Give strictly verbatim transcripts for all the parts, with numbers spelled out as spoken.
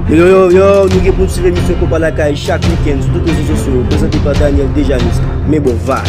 Yo, yo, yo, yo, nou gen pou n swiv emisyon Konpa Lakay chak wikenn sou tout rezo sosyo yo, prezante pa Daniel Dejanis. Men bon, va.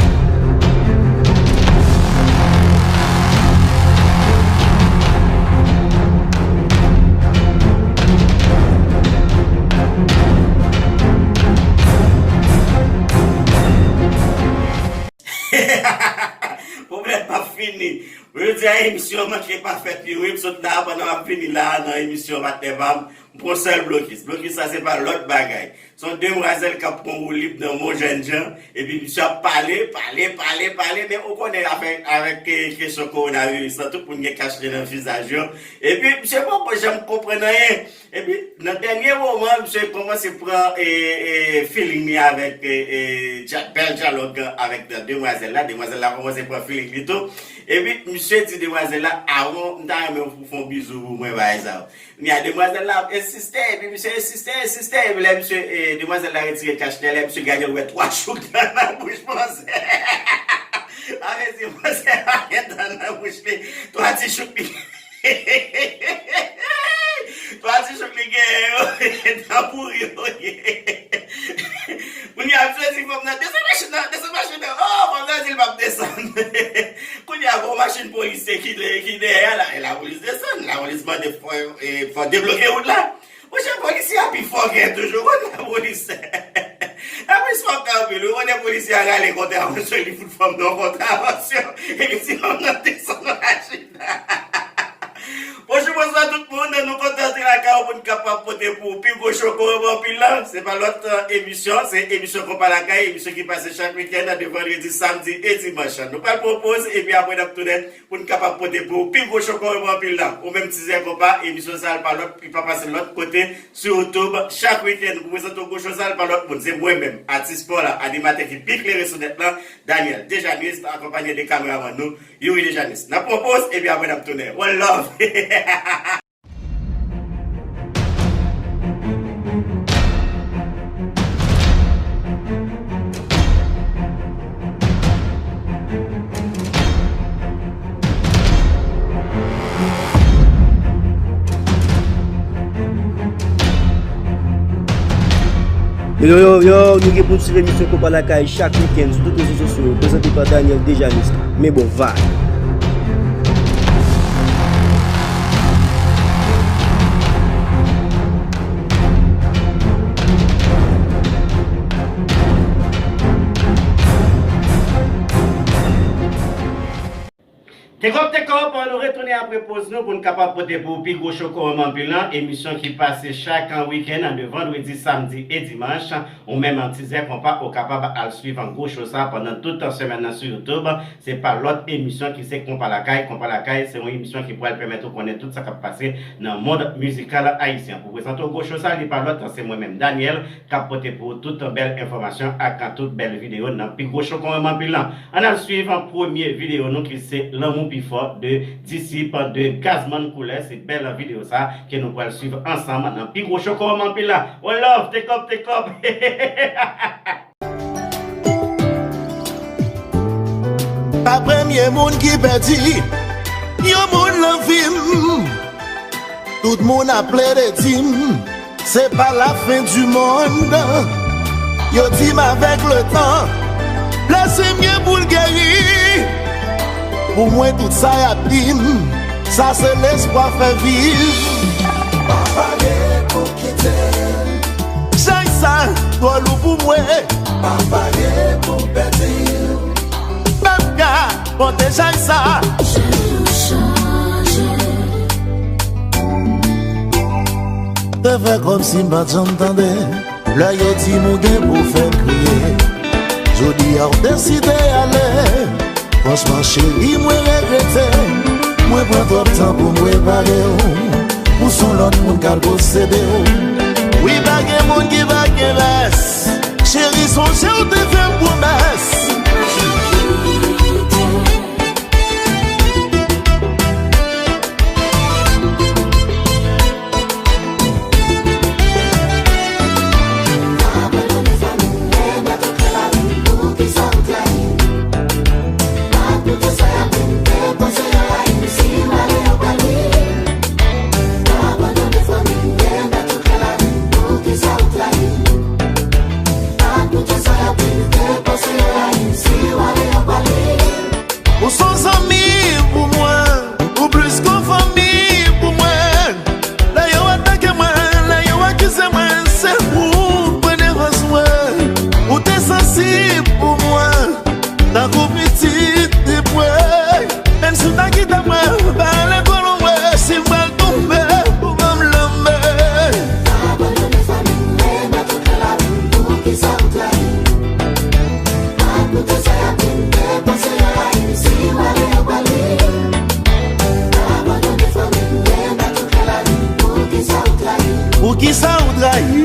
Pwoblèm p ap fini. Jodi a, emisyon an manke pa fèt, wi. M sot la, pandan m ap vini la, nan emisyon patnè pa m, m pran sèl blokis. Blokis sa, se pa lòt bagay. Se yon demwazèl k ap pran woulib nan Mont Jènjan. Epi misye ap pale, pale, pale, pale. Men ou konnen, avèk, avèk, eh, kesyon kowonaviris la, tout moun gen kach nez nan vizaj yo. Epi misye poko janm konprann anyen. Epi, nan dènye moman, misye kòmanse pran, eh, eh, feeling li avèk, eh, eh, dja-, bèl dyalòg avèk demwazèl la. Demwazèl la kòmanse pran feeling li tou. Epi, misye di demwazèl la, "Avan, m ta renmen ou fè yon bizou pou mwen, bagay sa yo." Kounye a, demwazèl la ap ensiste, epi misye ensiste, ensiste, epi lè misye, eh, demwazèl la retire kach nez, lè misye gade, l wè twa chouk dan nan bouch manzè. Sa vle di, manzè pa gen dan nan bouch li. Twa ti chouk li. Twa ti chouk li genyen yo, dan pouri yo ye. Kounye a, misye di fanm nan, "Desann machin nan, desann machin nan." Oh, fanm nan di l p ap desann. Kounye a, gon machin polisye ki de-, ki dèyè la, e lapolis desann. Lapolis mande fò, e, fò debloke wout la. Monchè, polisye a pi fòkè toujou, konn lapolis. Lapolis fòkè anpil, wi, konnen polisye a rale kontravansyon, li fout fanm nan yon kontravansyon, e li di fanm nan desann machin nan. Bonjou, bonswa tout moun, nou kontan antre lakay ou pou n kapab pote pou ou pi gwo cho kowòm anpil la. Se pa lòt, eh, emisyon, se emisyon Konpa Lakay, emisyon ki pase chak wikenn de vandredi, samdi e dimanch. Nou pral pran yon poz, epi apre n ap tounen pou n kapab pote pou ou pi gwo cho kowòm anpil la. Ou menm tizè konpa, emisyon sa a pa lòt, li pa pase lòt kote sou YouTube. Chak wikenn, pou prezante w gwo cho sa a pa lòt moun, se mwen menm, atis pa w la, animatè ki pi klere sou nèt la, Daniel Dejanis, akonpanye de kameramann nou, Youri Dejanis. N ap pran poz, epi apre n ap tounen. One love! Yo, yo, yo, nou gen pou n swiv emisyon Konpa Lakay chak wikenn sou tout rezo sosyo yo, prezante pa Daniel Dejanis. Men bon, va. Tekòp, tekòp, nou retounen apre poz nou pou n kapab pote pou ou pi gwo cho kowòm anpil lan, emisyon ki pase chak wikenn de vandredi, samdi e dimanch. Ou menm an tizè konpa, ou kapab al swiv an gwo cho sa pandan tout semèn nan sou YouTube. Se pa lòt emisyon ki se Konpa Lakay. Konpa Lakay, se yon emisyon ki pral pèmèt ou konnen tout sa k ap pase nan mond mizikal ayisyen. Pou prezante w gwo cho sa, li pa lòt, se mwen menm, Daniel, k ap pote pou ou tout bèl enfòmasyon ak tout bèl videyo nan pi gwo cho kowòm anpil lan. Ann al swiv premye videyo nou ki se Lanmou pi fò de Disip de Gazman Koulè. Se bèl videyo sa ke nou pral swiv ansanm nan pi gwo cho kowòm anpil lan. One love, tekòp, tekòp. Pa premye moun ki pèdi yon moun nan vi m. Tout moun ap plede di m se pa lafen di mond. Yo di m avèk letan, blese m gen pou l geri. Pou mwen, tout sa y ap di m, sa se lespwa fè viv. Pa pale pou kite l. Chay sa twò lou pou mwen. Pa pale pou pèdi l. M p ap ka pòte chay sa. Te fè kòmsi m pa t janm tande lè yo di m ou gen pou fè m kriye. Jodi a w deside ale. Franchman, cheri, mwen regrete. Mwen pran twòp tan pou m prepare w. Pou s on lòt moun k al posede w. Wi, pa gen moun ki pa gen rès. Cheri, sonje w te fè m pwomès. Kisa ou trayi?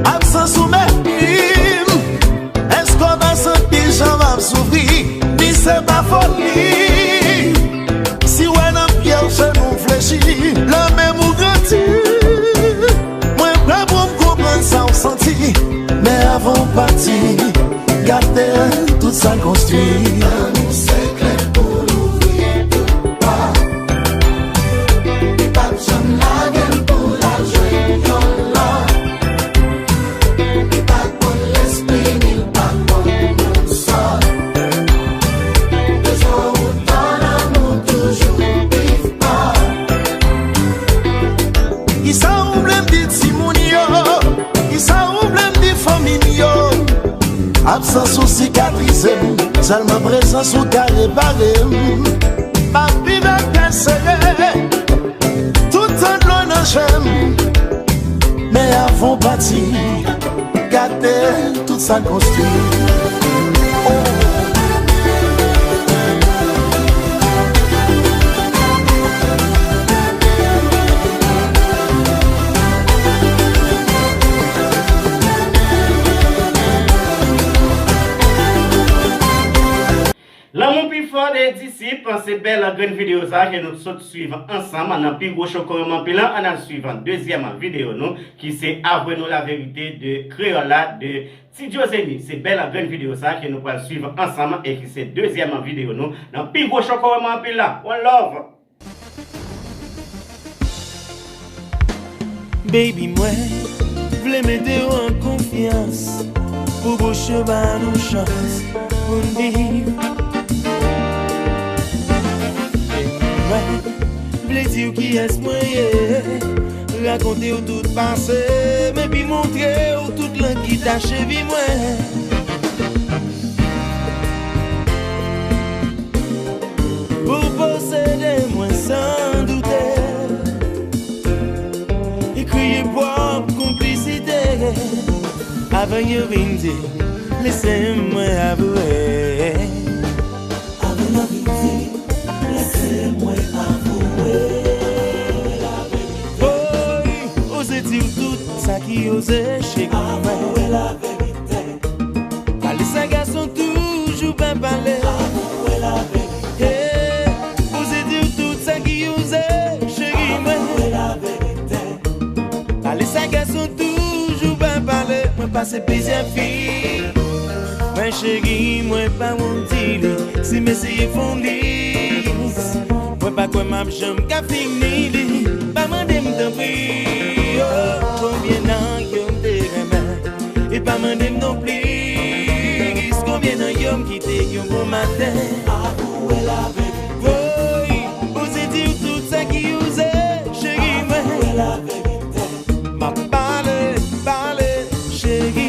Absans ou menm, èske w pa santi jan m ap soufri? Ni se pa foli. Si w wè nan pye w, se nou flechi. Lè menm ou grandi. Mwen prè pou m konprann sa w santi. Men avan w pati, gade tout sa l konstwi. Annou se kle pou louvri tout pòt. Li p ap janm lage l pou l al jwenn yon lòt. Li pa konn lespri ni l pa konn moun sòt. De jou ou tò, lanmou toujou pi fò. Kisa ou vle m di timoun yo? Kisa ou vle m di fanmi m yo? Absans ou sikatrize m, sèlman prezans ou ka repare m. M ap viv ak kè sere, toutan dlo nan je m. Men avan w pati, gade tout sa n konstwi. Oh. Lanmou pi fò de disip, se bèl grenn videyo sa ke nou sot swiv ansanm nan pi gwo cho kòrèm anpil lan. Ann al swiv dezyèm videyo nou, ki se Avwe nou laverite de Kreyòl la, de Ti Djozeni. Se bèl grenn videyo sa ke nou pral swiv ansanm e ki se dezyèm videyo nou nan pi gwo cho kòrèm anpil lan. One love! Baby, mwen vle mete w an konfyans pou bouch yo ba nou chans pou n viv. E mwen vle di w kiyès mwen ye, rakonte w tout pase m epi montre w tout lang ki tache vi mwen. Ou posede mwen san doute. E kreye pwòp konplisite. Avan yo vin di, lese mwen avwe. Avan yo vin di, lese mwen avwe. Oy, oze di w tout sa ki oze cheri mwen. Avwe laverite. Pale sa gason toujou pa pale. Avwe laverite. Hey, oze di w tout sa ki oze, cheri mwen. Avwe laverite. Pale sa gason toujou pa pale. Mwen pase plizyè fi. Men cheri mwen pa wont di li. Si m eseye fè yon lis, mwen pa kwè m ap janm ka fini li. Pa mande m tanpri, oh, konbyen nan yo m te renmen. E pa mande m nonplis konbyen nan yo m kite yon bon maten. Avwe laverite. Woy, oze di w tout sa ki oze, cheri mwen. Avwe laverite. M ap pale, pale, cheri.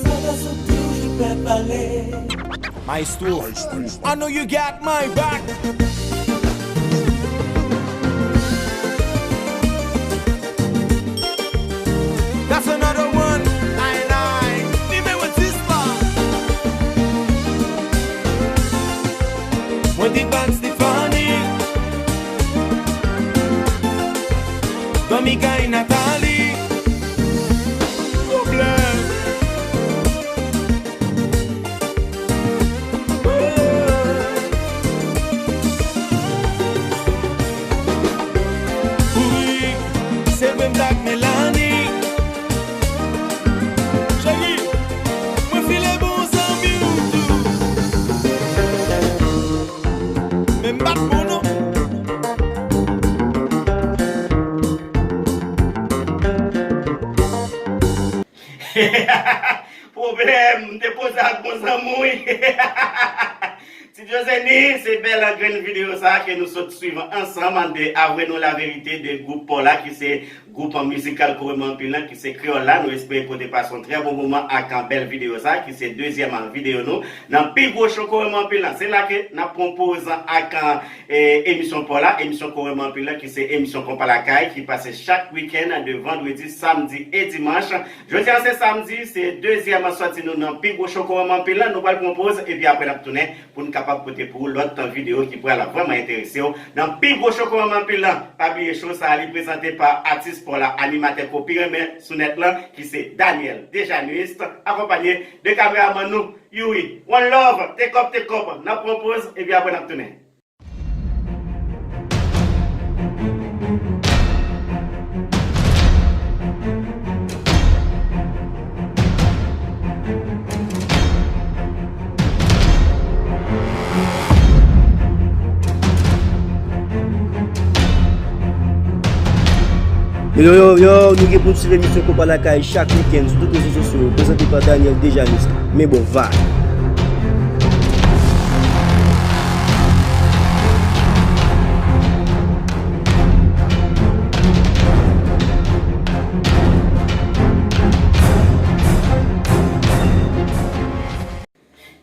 Sa gason toujou pè pale. Maestro, I know you got my back. M bat pou nou. Pwoblèm, m te poze ak bon zanmi w wi. Ti Joseni, se bèl grenn videyo sa a ke nou sot swiv ansanm, de Avouez-nous la vérité de gwoup pa w la ki se gwoup mizikal Kore Mwen Anpil lan ki se Kreyòl la. Nou espere ke w te pase yon trè bon moman ak bèl videyo sa a ki se dezyèm videyo nou nan pi gwo cho Kore Mwen Anpil lan. Se la ke n ap pran poz ak e, emisyon pa w la, emisyon Kore Mwen Anpil lan, ki se emisyon Konpa Lakay, ki pase chak wikenn de vandredi, samdi e dimanch. Jodi a se samdi, se dezyèm sòti nou nan pi gwo cho Kore Mwen Anpil lan. Nou pral pran poz, epi apre n ap tounen pou n kapab pote pou ou lòt videyo ki pral vrèman enterese w nan pi gwo cho Kore Mwen Anpil lan. Pa bliye cho sa a, li prezante pa atis pa w la, animatè ke w pi renmen sou nèt lan, ki se Daniel Dejanus, akonpanye de kameramann nou, Youri. One love, take up, take up. N ap pran poz, epi apre n ap tounen. Yo, yo, yo, nou gen pou n swiv emisyon Konpa Lakay chak wikenn sou tout rezo sosyo yo, prezante pa Daniel Dejanus. Men bon, vibe.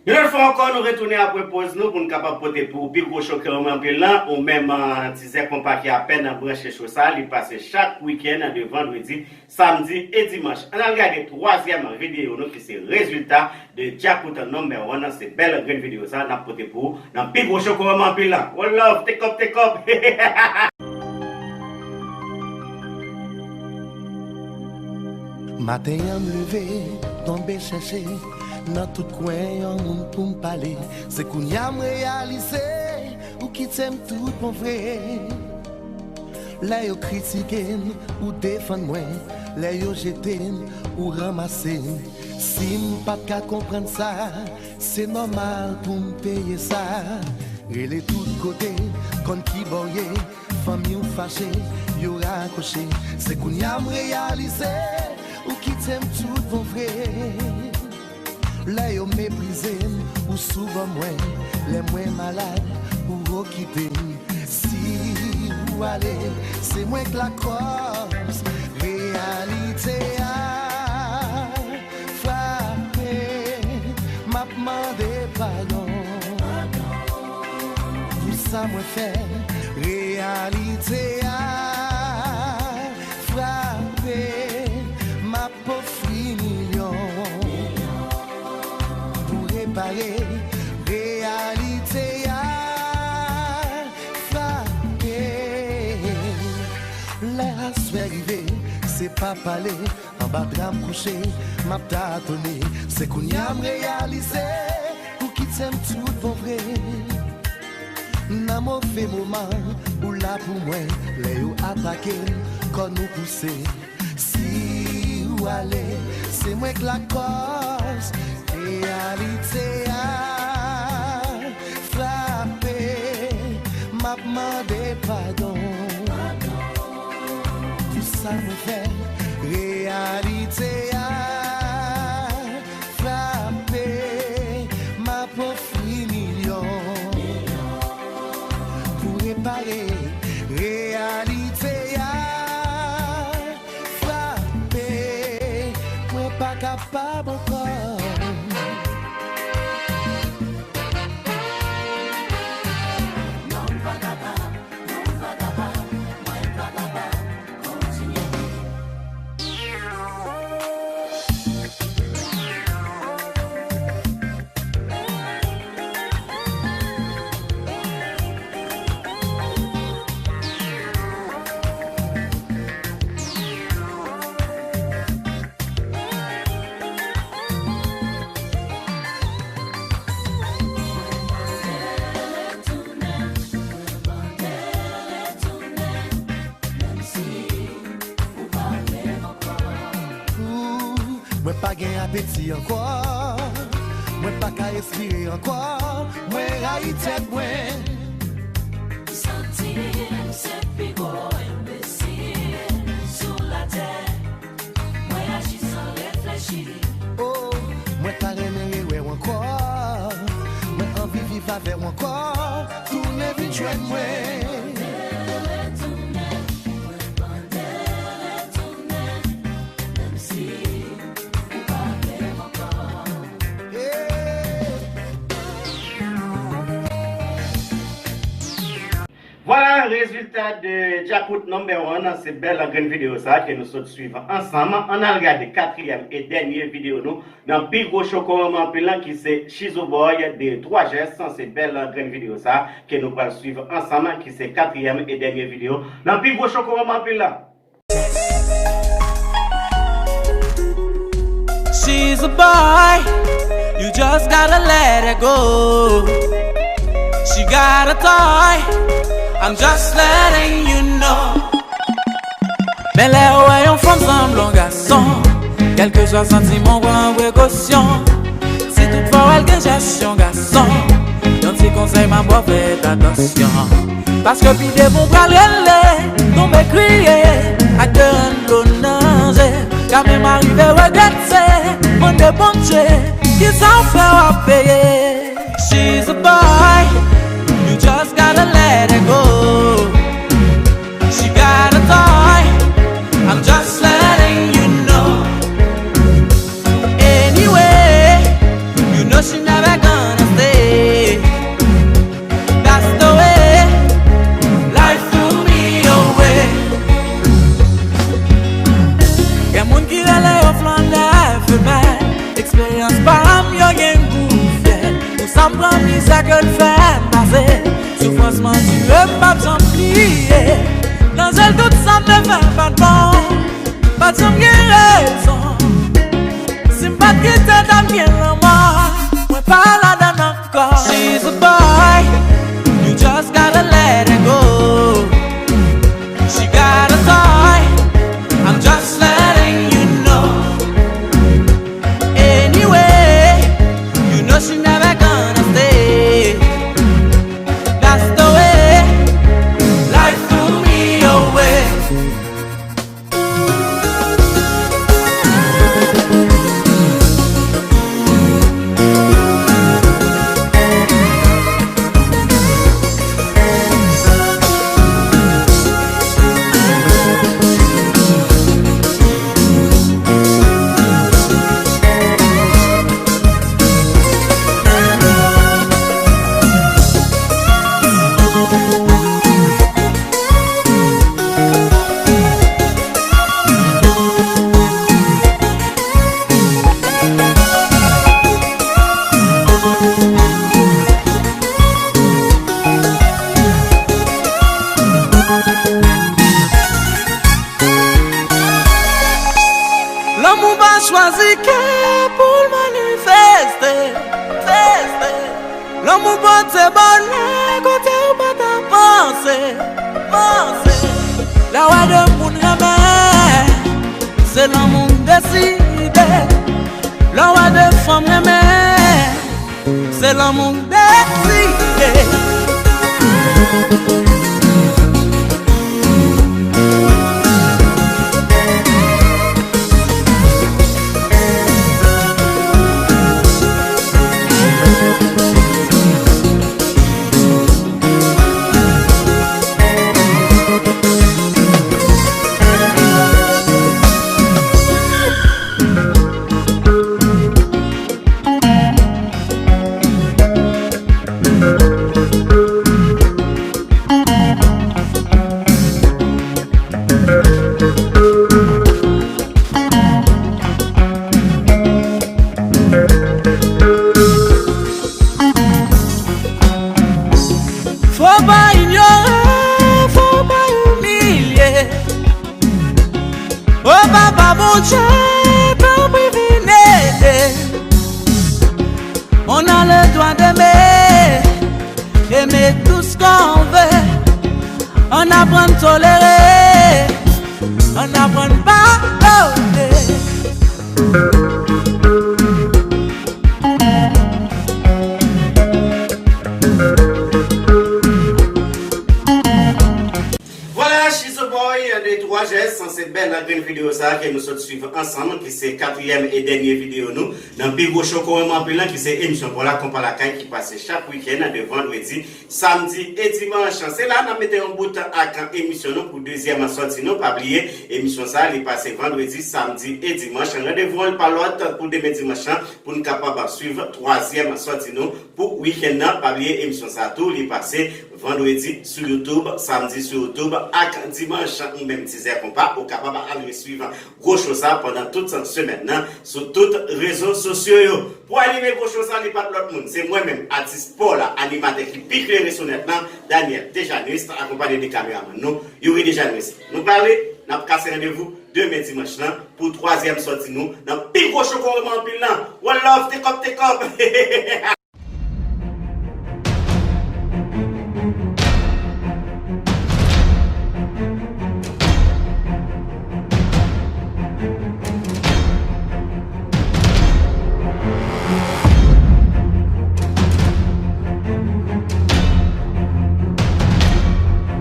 Yon lòt fwa ankò, nou retounen apre poz nou pou n kapab pote pou ou pi gwo cho Kore Mwen Anpil lan, ou menm, ah, tizè konpa ki apèn branche cho sa, li pase chak wikenn de vandredi, samdi e dimanch. Ann al gade twazyèm videyo nou ki se rezilta de Djakout number one. Se bèl grenn videyo sa a n ap pote pou ou nan pi gwo cho Kore Mwen Anpil lan. One love, take up, take up. Maten an m leve, tonbe chèche, nan tout kwen yon moun pou m pale. Se kounye a m reyalize, ou kite m tout bon vre. Lè yo kritike m, ou defann mwen. Lè yo jete m, ou ranmase m. Si m pa t ka konprann sa, se nòmal pou m peye sa. Rele tout kote, konn ki bò w ye, fanmi w fache, yo rakwoche. Se kounye a m reyalize, ou kite m tout bon vre. Lè yo meprize m, ou sou bò mwen. Lè mwen malad, ou okipe m. Si ou ale, se mwen k lakòz. Reyalite a frape, m ap mande padon pou sa mwen fè. Reyalite a frape, m ap ofri milyon pou repare. Reyalite a frape. Lè aswè rive, se pa pale, anba dra m kouche, m ap tatone. Se kounye a m reyalize, ou kite m tout bon vre. Nan move moman, ou la pou mwen. Lè yo atake m, kò nou pouse. Si ou ale, se mwen k lakòz. Reyalite a frape, m ap mande padon pou sa mwen fè. Reyalite a frape, m ap ofri milyon pou repare. Reyalite a frape, mwen pa kapab ankò. Ooh, mwen pa gen apeti ankò. Mwen pa ka respire ankò. Mwen rayi tèt mwen. Avè w ankò, tounen vin jwenn mwen. Vwala rezilta de Djakout number one, se bèl grenn videyo sa ke nou sot swiv ansanm. Ann al gade katriyèm e dènye videyo nou nan pi gwo cho kowoman anpil lan ki se Chizo Boy de twa jès. Se bèl grenn videyo sa ke nou pral swiv ansanm ki se katriyèm e dènye videyo nan pi gwo cho kowoman anpil lan. She's a boy, you just gotta let her go. She got a toy, I'm just letting you know. Men lè w wè yon fanm sanble yon gason, kèlkeswa santiman w pran prekosyon. Si toutfwa w wè l gen jès yon gason, yon ti konsèy m ap ba w, fè atansyon. Paske pi devan w pral rele, tonbe kriye, ak de rann dlo nan je. Ka menm arive regrèt, se mande Bondye, kisa w fè w ap peye. She's a boy, you just gotta let her go. She got a toy, I'm just letting you know. Anyway, you know she never gonna stay. That's the way life threw me away. Gen moun ki rele yo flannè femèl. Eksperyans pa m yo gen gou fyèl. Pou sa m pran mizè ke l fè m pase. Soufrans m andire m p ap janm bliye. Nan je l tout sa m te fè pa t bon. Pa t janm gen rezon. Si m pa t kite dam gen lanmò, mwen pa ladann ankò. She's a boy, you just gotta let her go. She got a toy, I'm just letting you know. Anyway, you know she never gonna stay. That's the way life threw me away. Lanmou pa chwazi kè pou l manifeste, feste. Lanmou pote bonè kote w pa ta panse, panse. Lè w wè de moun renmen, se lanmou m deside. Lè w wè de fanm renmen, se lanmou m deside. Fò pa inyore, fò pa imilye. O Papa Bondye, tanpri vin ede. On a le droit d'aimer, aimer tout ce qu'on veut. Ann aprann tolere, ann aprann padone. Vwala, She's a Boy de twa jès, San se bèl grenn videyo sa a ke nou sot swiv ansanm, ki se katriyèm e dènye videyo nou nan pi gwo cho kowòm anpil lan, ki se emisyon Pòl ak Konpa Lakay ki pase chak wikenn de vandredi, samdi e dimanch. Se la n ap mete yon bout ak emisyon nou pou dezyèm sòti nou. Pa bliye, emisyon sa a, li pase vandredi, samdi e dimanch. Randevou an pa lòt pou demen dimanch lan pou n kapab swiv twazyèm sòti nou pou wikenn nan. Pa bliye, emisyon sa a tou, li pase vandredi sou YouTube, samdi sou YouTube ak dimanch, ou menm Tizè Konpa, ou kapab al reswiv gwo cho sa a pandan tout semèn nan sou tout rezo sosyo yo. Pou anime gwo cho sa a, li pa t lòt moun, se mwen menm, atis Pòl, animatè ki pi klere sou nèt lan, Daniel Dejanus, akonpanye de kameramann nou, Youri Dejanus. Nou pale, n ap kase randevou demen dimanch lan pou twazyèm sòti nou nan pi gwo cho kowòm anpil lan. One love, take up, take up.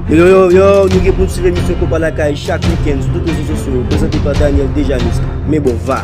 Yo, yo, yo, yo, nou gen pou n swiv emisyon Konpa Lakay chak wikenn sou tout rezo sosyo yo, prezante pa Daniel Dejanus. Men bon, va.